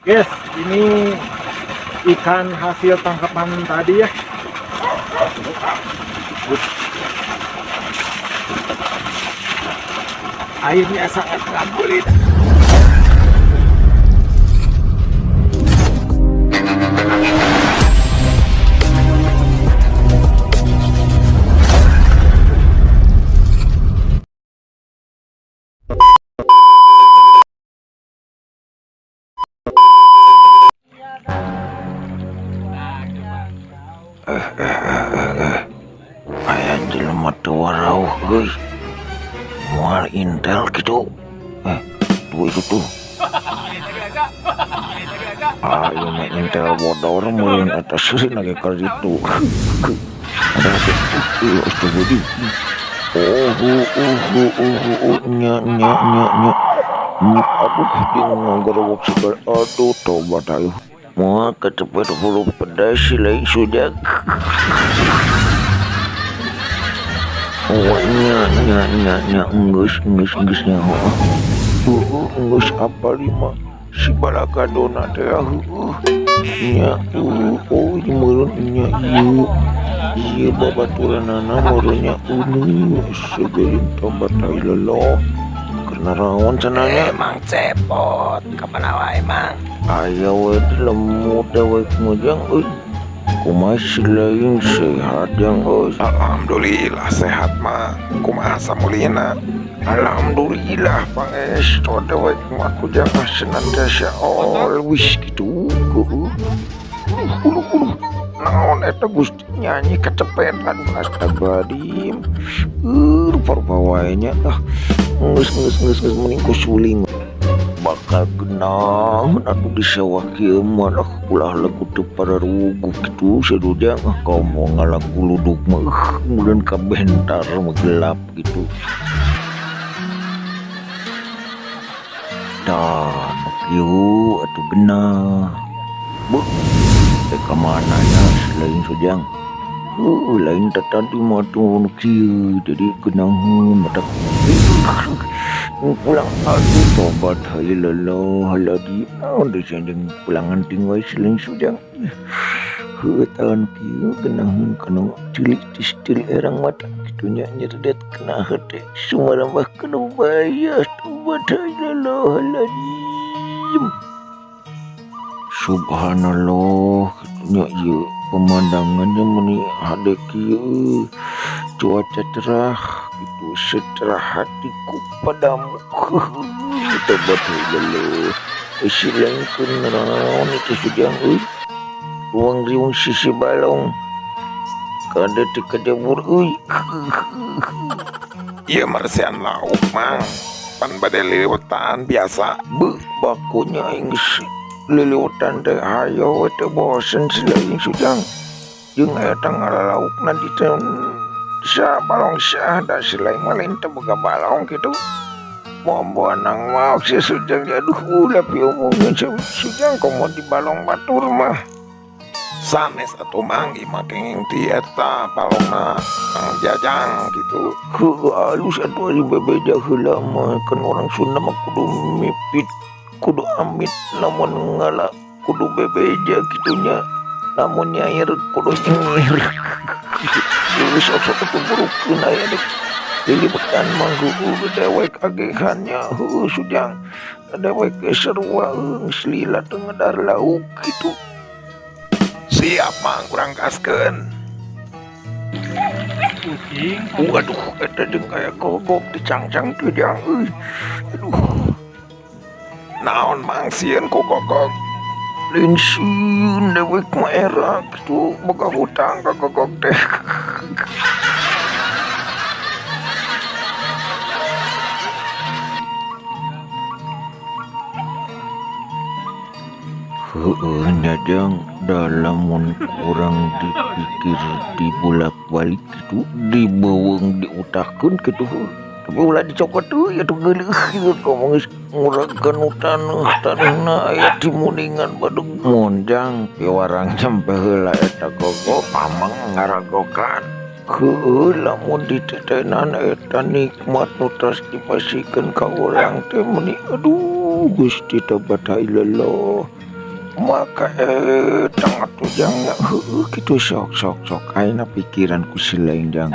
Guys, ini ikan hasil tangkapan tadi ya. Airnya sangat ngabulin. Aya jelema teu warauh euy. Moal intel kitu. Eh, tuh itu tuh. Ah, ieu mah intel bodor meureun eta seureun ge ka ditu. Ada tuh, astagfirullahaladzim. Oh, oh, nya nya nya nya. Aduh, jeung ngagerewok segala. Aduh, tobat ayo. Moal kecepet hulu pedas si lain sudah. Oh, nya nya nya nya enggeus enggeus enggeus nya heuh. Heueuh enggeus apal lima si balagadona teh heueuh. Nya oh meureun nya ieu. Ieu babaturanana meureun nya eueuh segerin tobat ilallah. Keur naraon cenah nya? Emang cepot kapan wae Mang. Aya we lemut dewek mah euy. Kumaha si lain sehat jang euy. Alhamdulillah sehat mah. Kumaha samulina? Alhamdulillah pangestu dewek mah ku jangan senantiasa always gitu. Heueuh. Uluh uluh. Naon eta Gusti nyanyi kecepet aduh astagfirullahaladzim. Rupa-rupa wae nya ah. Geus geus geus geus mending ku suling. Bakal genahan atuh di sawah kieu mah lah ulah lagu teu pararuguh kitu sadujang ah komo ngalaguluduk mah meureun kabentar mah gelap gitu. Tah nu kieu atuh genah. Beuh teh ka mana nya lain sujang. Heueuh lain teh tadi mah tuh nu kieu jadi geunaheun matak pulang aduh tobat halallah naon deui jeung pulangan ting wae si lain sujang. Heueuh tah nu kieu geunaheun kana ceuli tis ceuli erang mata kitu nya nyerdet kana hate sumarambah kana bayah tobat halallah. Subhanallah kitu nya ieu pemandangannya meuni hade kieu cuaca cerah gitu secerah hatiku padamu. Tobat halallah. Si lain keur naraon itu sujang euy. Ruang riung sisi balong. Kade teu kajebur euy. Ieu meresian lauk Mang. Pan bade liliwetan biasa. Beuh bakunya aing geus liliwetan teh hayo we teu bosen si lain sujang. Jeung eta ngalalaukna di teh sa balong sah da si lain mah lain teu boga balong kitu. Moal-moal mah si sujang aduh ulah piomongkeun si sujang komo di balong batur mah. Sanes atuh Mang ieu mah kenging ti eta balongna Mang Jajang kitu. Heueuh alus atuh ari bebeja heula mah kan orang Sunda mah kudu mipit kudu amit lamun ngala kudu bebeja kitu nya. Lamun nyair kudu nyengir. Geus sok-sok atuh burukeun aya dek. Liliwetan mah heueuh dewek agehan nya heueuh sujang. Dewek ge sarua geus lila teu ngedar lauk kitu. Siap Mang urang gaskeun. Waduh eta jeung aya gogok dicangcang teu jang euy. Aduh. Naon Mang sieun ku gogok? Lain sieun dewek mah era kitu boga hutang ka gogok teh. Heueuh nya jang da lamun urang dipikir dibulak-balik kitu dibeuweung diutahkeun kitu heuh. Tapi ulah dicokot deui atuh geuleuh ieu komo geus nguragkeun taneuh taneuhna aya timuningan badeg monjang piwarang sampe heula eta gogok mamang ngaragokan. Heueuh lamun ditetenan eta nikmat nu tos dipasihkeun ka urang teh meuni aduh Gusti tobat ilallah. Maka eta atuh jang heueuh kitu sok sok sok ayeuna pikiran ku si lain jang.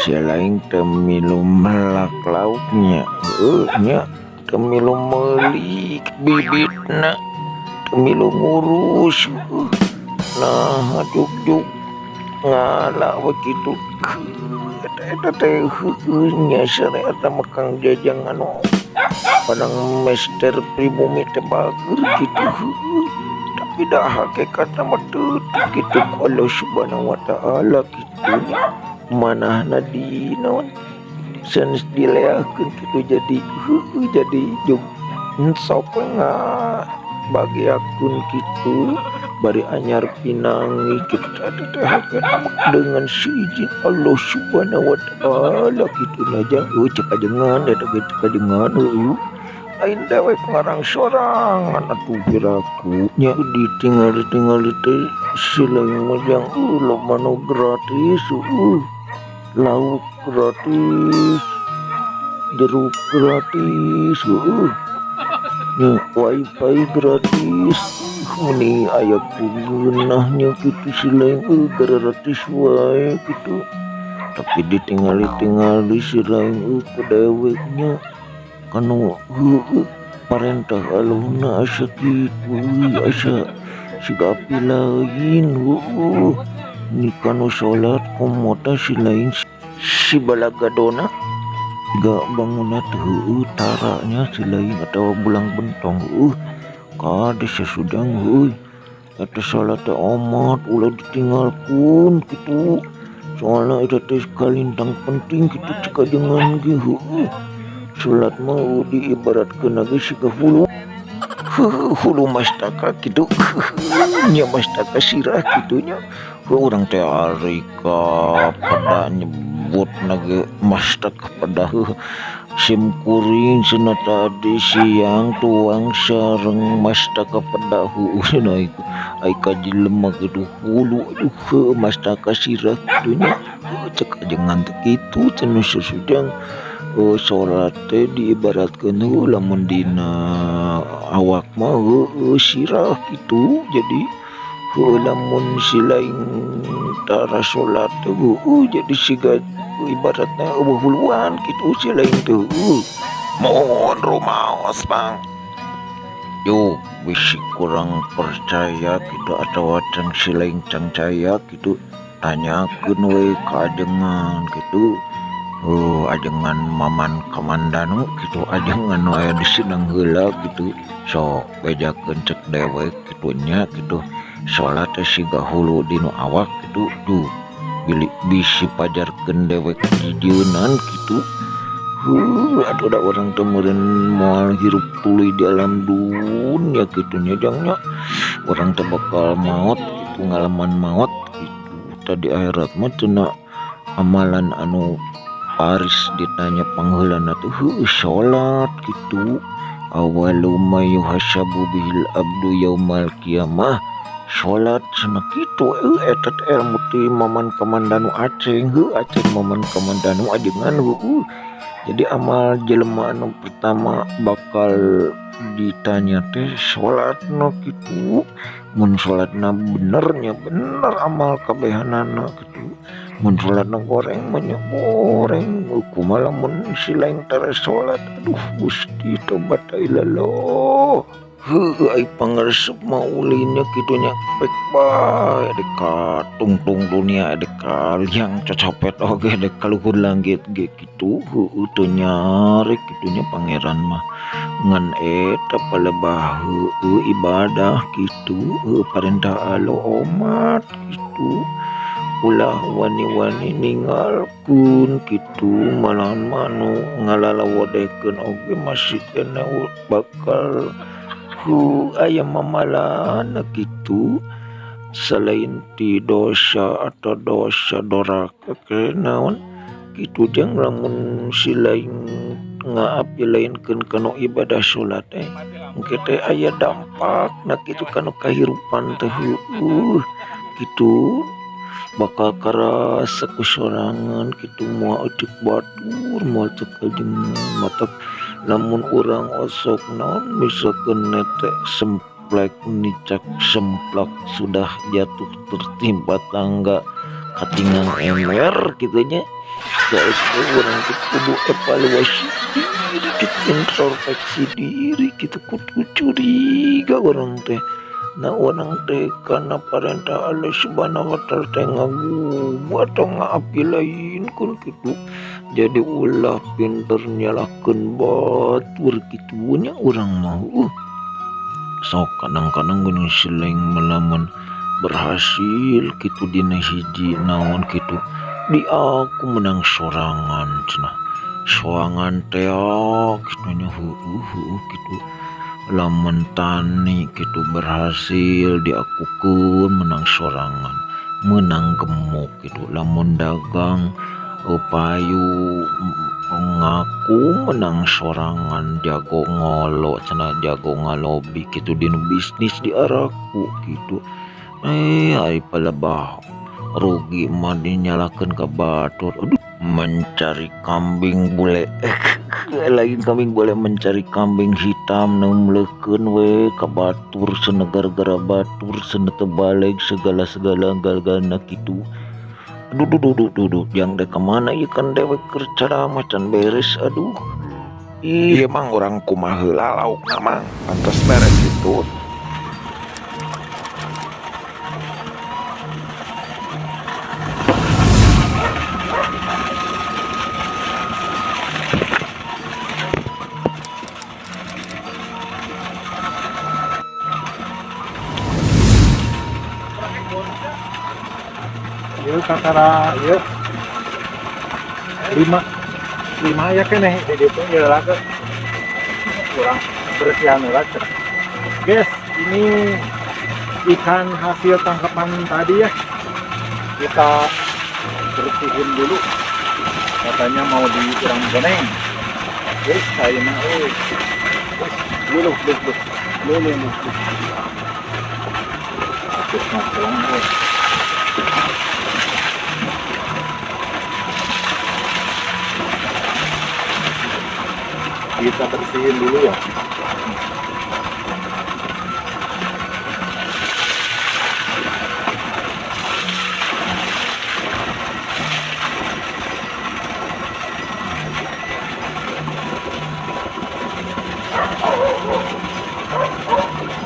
Si lain teu milu melak lauknya heueuh nya, teu milu meuli bibitna, teu milu ngurus heueuh. Nah juk-juk ngala we kitu. Eta teh heueuh nya syariat mah Kang Jajang anu padang mester pribumi teh bager kitu heueuh. Tapi dah hakikatna mah teu kitu ku Allah Subhanahu wa taala kitu nya. Manahna di naon sanes dileahkeun kitu jadi heueuh jadi jog sok we ngabagiakeun kitu bari anyar pinangi kitu teh teh hakikatna mah dengan seizin Allah Subhanahu wa taala kitu na jang eueuh cek ajengan eta ge cek ajengan heueuh. Lain dewek ngarang sorangan atuh piraku nya ditingali-tingali teh si lain mah jang loba nu gratis heueuh, lauk gratis, jeruk gratis heueuh nya, wifi gratis meni aya ku geunahnya kitu si lain gratis wae kitu. Tapi ditingali-tingali si lain ku deweknya kanu heueuh parentah Allahna asa kitu asa siga api lain heueuh. Ni kanu salat komo teh si lain si balagadona ga bangunna teh heueuh taranya si lain atawa bulang bentong heueuh kade sasudang heueuh eta salat teh omat ulah ditinggalkeun kitu soalna eta teh kalintang penting kitu cek ajengan ge heueuh. Salat mah diibaratkeun ge siga hulu heueuh hulu mastaka kitu nya mastaka sirah kitu nya. Urang teh ari ka pada nyebutna ge mastaka pada heueuh sim kuring cenah tadi siang tuang sareng mastaka pada heueuh cenah ai ka jelema kitu hulu aduh heueuh mastaka sirah kitu nya. Cek ajengan teh kitu cenah sasudang. Salat teh diibaratkeun heueuh lamun dina awak mah heueuh sirah kitu jadi heueuh lamun si lain tara salat teh heueuh jadi siga ibaratna eueuh huluan kitu si lain teh heueuh. Mohon rumaos Bang. Yo bisi kurang percaya kitu atawa can si lain can caya kitu tanyakeun we ka ajengan kitu. Ajengan Maman Kamandanu kitu ajengan nu aya di Sindang heula kitu sok bejakeun cek dewek kitu nya kitu salat teh siga hulu dinu awak kitu duh bilih bisi pajarkeun dewek jijeunan kitu heuh atuh da urang teh meureun moal hirup tuluy di alam dunya kitu nya jang nya urang teh bakal maot kitu ngalaman maot kitu tadi akhirat mah cenah amalan anu paris ditanya pangheulana tuh heueuh salat kitu awalu ma yuhasabu bihil abdu yaumal qiyamah salat cenah kitu eta teh ilmu ti Maman Kamandanu Aceng heuh Aceng Maman Kamandanu ajengan heueuh. Jadi amal jelema anu pertama bakal ditanya teh salatna kitu mun salatna bener nya bener amal kabehanana kitu mun salatna goreng mah nya goreng kumaha lamun si lain tara salat aduh Gusti tobat ilallah heueuh ai pangaresep mah ulinnya kitu nya pek bae dek ka tungtung dunia dek ka liang cocopet oge dek ka luhur langit ge kitu heueuh teu nyarek kitu nya pangeran mah ngan eta palebah heueuh ibadah kitu heueuh parentah Allah omat kitu ulah wani-wani ninggalkeun kitu malahan mah nu ngalalawodekeun oge masih keneh bakal aya mamalana kitu selain ti dosa atau dosa doraka ke naon kitu jeung lamun si lain ngaapi lainkeun kana ibadah salat teh engke teh aya dampakna kitu kana kahirupan teh heueuh kitu bakal karasa ku sorangan kitu moal ceuk batur moal ceuk ajengan matak lamun urang osok naon misalkeun nete sempet Komplek nicak semplak sudah jatuh tertimpa tangga katingang ember kitu nya. Urang teh kudu evaluasi diri kitu, introspeksi diri kitu, kudu curiga urang teh. Nah urang teh kana parentah Allah Subhanahu wa Ta'ala teh ngagugu atau ngaapi lain kun kitu. Jadi ulah pinter nyalahkeun batur kitu nya urang mah. Sok kadang-kadang geuning seleng melamun berhasil kitu dina hiji naon kitu. Di aku menang sorangan cenah. Soangan teh kitu nya heueuh heueuh kitu. Lamun tani kitu berhasil diakukeun menang sorangan, menang gemuk kitu. Lamun dagang payu ngaku menang sorangan, jago ngolo cenah, jago ngalobi kitu dinu bisnis diaraku kitu. Ari palebah rugi mah dinyalakeun ka batur. Aduh, mencari kambing bule. Lain kambing bule, mencari kambing hitam neumleukeun we ka batur cenah, gara-gara batur cenah teu baleg segala-segala galgalna kitu. Aduh, duh, duh, duh, duh, jang dek ka mana ieu kan dewek keur ceramah can beres. Aduh. Ih, ieu mang urang kumaha heula laukna mang, pantes beres kitu. Ieu kakara ieu 5 ya keneh di ditu ieu lah ke kurang bersihan lah cenah. Guys, ini ikan hasil tangkapan tadi ya. Kita bersihin dulu. Katanya mau diurang goneng. Guys, saya mah euy. Guys, luluh luluh luluh luluh. Terus ngomong euy. Kita bersihin dulu ya.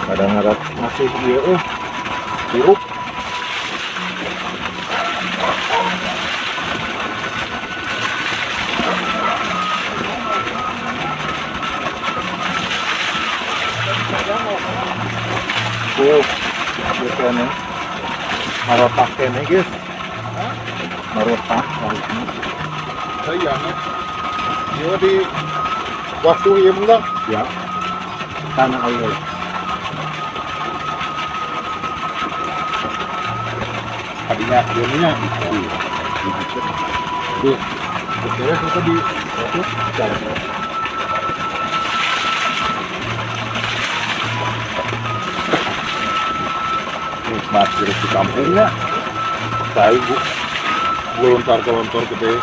Kadang-kadang masih dia hirup. Tuh, biasanya marotak kene guys. Marotak harusnya. Saya nih. Iya di waktu ieu mah. Ya. Tanah air. Tadinya ieu nya. Iya. Di itu di itu jalan. Nikmat hidup di kampungnya. Saya bu gelontar-gelontor gede.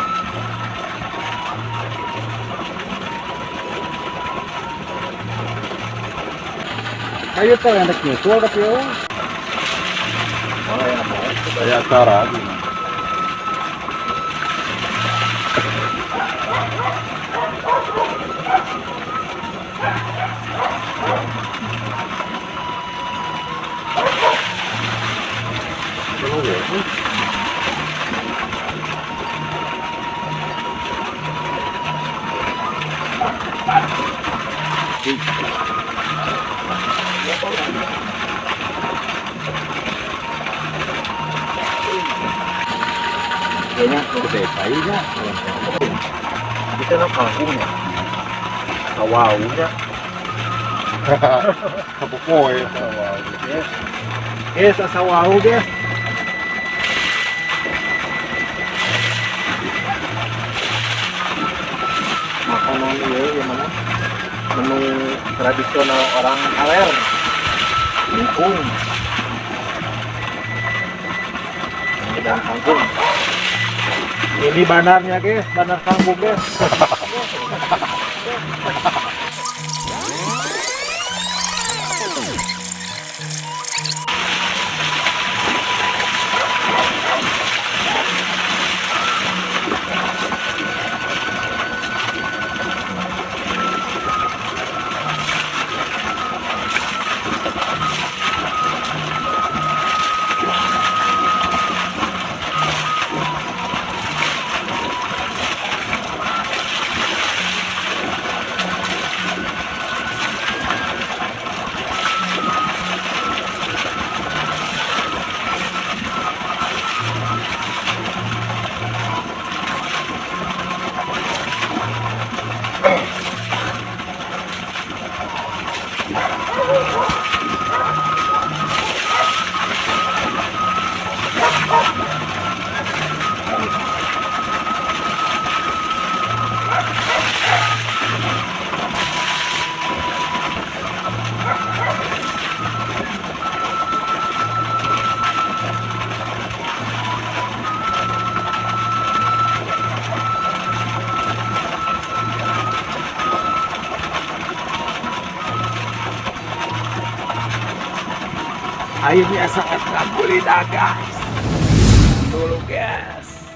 Kayu tuh yang nyusul tapi oh. Malah yang apa? Saya acara. Kayaknya gede kayunya. Kita nak kangkungnya, kawaunya, kapopoe. Guys, asa wau guys. Makanan ini gimana? Menu tradisional orang Aler, kangkung, dan kangkung. Ini bandarnya guys, bandar kangkung guys. Airnya sangat gurih guys. Dulu guys.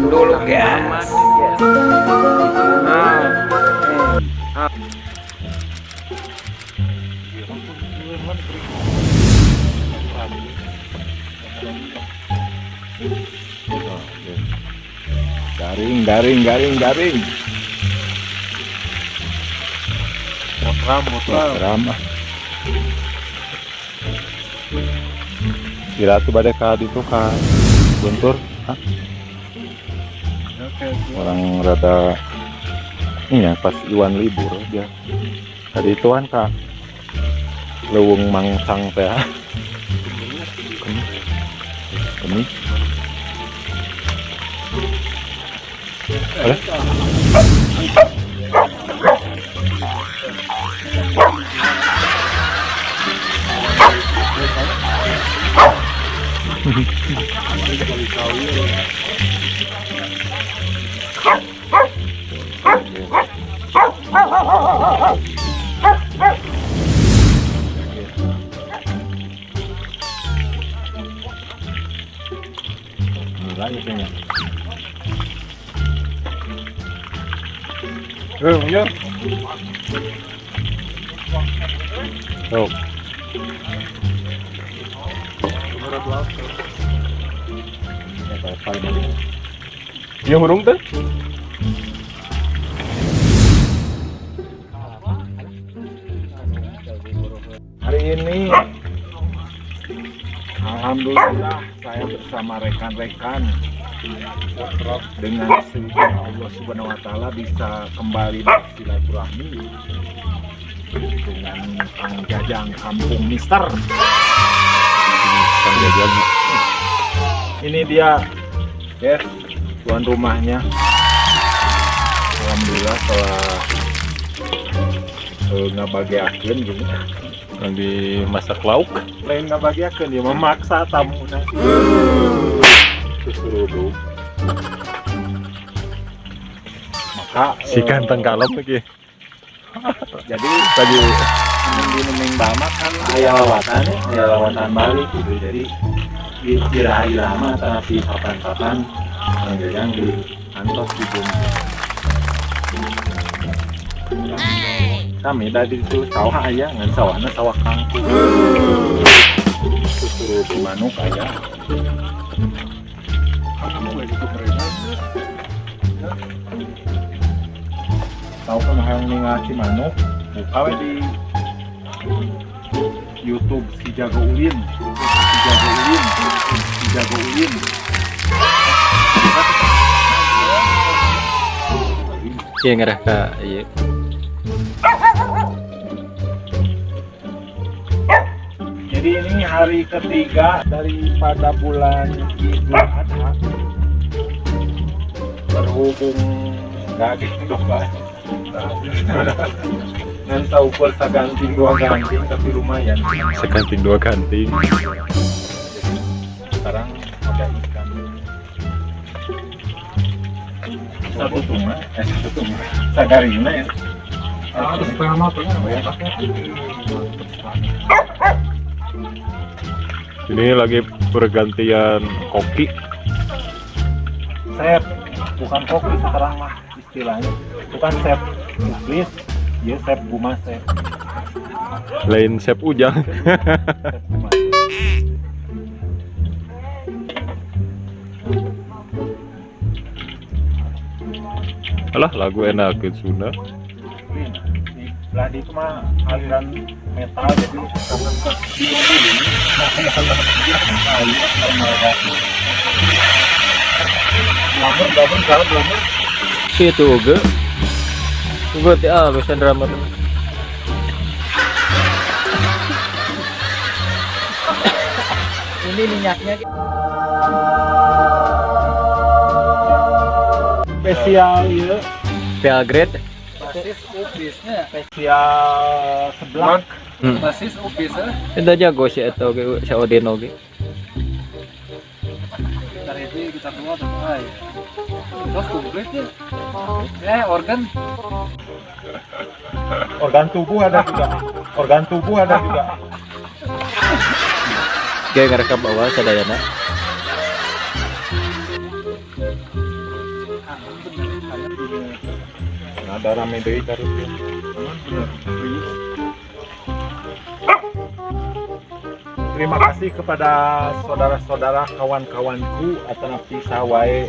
Dulu guys. Garing, garing, garing, garing. Motram, motram. Kira tuh pada ka itu ka Guntur, hah? Orang rada iya pas Iwan libur dia. Tadi itu kan ka Leuweung Mangsang teh. Kemi. Oleh. Ya. Oh. Iya hurung teh. Hari ini alhamdulillah saya bersama rekan-rekan dengan seizin Allah Subhanahu wa taala bisa kembali bersilaturahmi dengan Kang Jajang Kampung Mister. Kang Jajang. Ini dia, guys, tuan rumahnya. Alhamdulillah setelah ngabagiakeun gitu. Lagi masak lauk. Lain ngabagiakeun dia memaksa tamu nasi. Susu. Maka si kanteng kalem lagi. Jadi tadi di Nemeng Bama kan aya lawatan balik gitu. Jadi iraha-iraha tapi kapan-kapan Kang Jajang di antos di bumi. Kami tadi itu sawah aya ngan sawahna sawah kangkung. Susu manuk aya. Tahu kan hayang ningal Cimanuk, buka we di YouTube si Jago Ulin, si Jago Ulin, si Jago Ulin. Iya ngerah ka ieu. Jadi ini hari ketiga daripada bulan Idul Adha. Berhubung daging domba. Ngan saukur saganting dua ganting tapi lumayan. Seganting dua ganting. Jadi sekarang ada ikan. Satu tuma, satu tuma. Sagarina ya. Setengah matang ya. Ini lagi pergantian koki. Chef, bukan koki sekarang mah istilahnya. Bukan chef Muklis, ya chef Gumase. Lain chef Ujang. Chef Gumase. Alah lagu enak Sunda. Di belah itu mah aliran metal jadi Itu oge. Uga teh alus drama. Ini minyaknya spesial ya. Spesial grade. Basis upisnya spesial seblak. Basis upisnya. Itu jago sih eta oge si Odin oge. Dari itu kita semua tuh. Terus komplit ya. Organ. Organ tubuh ada juga. Organ tubuh ada juga. Ge ngarekam awal sadayana. Nah, ada rame deui terus. Terima kasih kepada saudara-saudara, kawan-kawanku atau napi sawae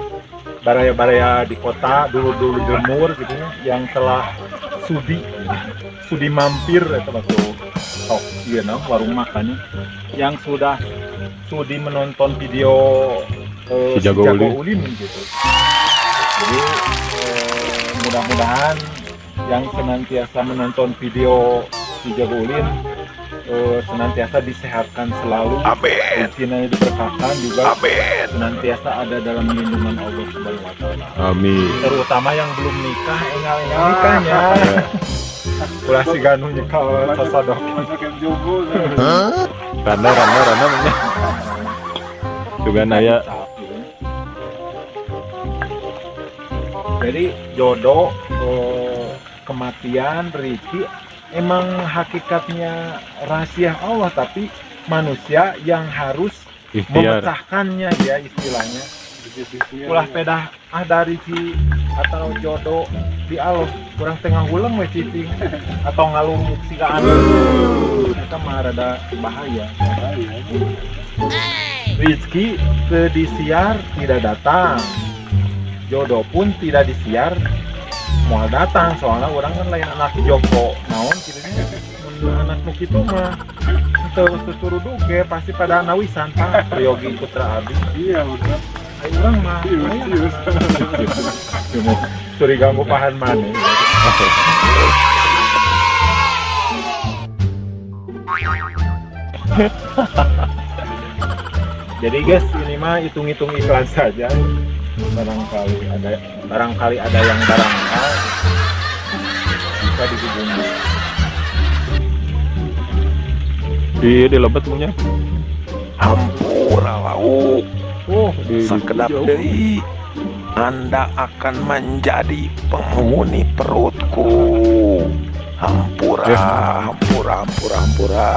baraya-baraya di kota dulu-dulu jemur gitu ya, yang telah sudi sudi mampir atau waktu tok iya no, warung makannya yang sudah sudi menonton video Si Jago Ulin. Ulin gitu. Jadi mudah-mudahan yang senantiasa menonton video Si Jago Ulin senantiasa disehatkan selalu, Amin. rezekinya diberkahkan juga, Amin. senantiasa ada dalam lindungan Allah Subhanahu wa taala. Amin. Terutama yang belum nikah, engal-engal nikahnya. Ulah si ganu nyekal sosodok. Banyak yang jomblo. Randa randa randa mana? Juga naya. Jadi jodoh, kematian, rezeki emang hakikatnya rahasia Allah, tapi manusia yang harus Ikhtiar. memecahkannya ya istilahnya. Ulah pedah ah dari si atau jodoh di Allah kurang tengah ulang we cicing atau ngalung siga anu eta mah rada bahaya. Rizki ke disiar tidak datang, jodoh pun tidak disiar moal datang, soalnya orang kan lain anak Joko naon kitu nya mun anak nu kitu mah teu tuturuduh ge pasti pada nawisan Pak Priyogi Putra Abi. Iya udah. Ayo urang mah Serius. curiga ngupahan maneh. Jadi guys, ini mah hitung-hitung iklan saja. Barangkali ada yang barangkal bisa dihubungi. Di lebet punya. Hampura lauk. Oh, di Sakedap jauh. deui Anda akan menjadi penghuni perutku. Hampura, hampura, hampura, hampura.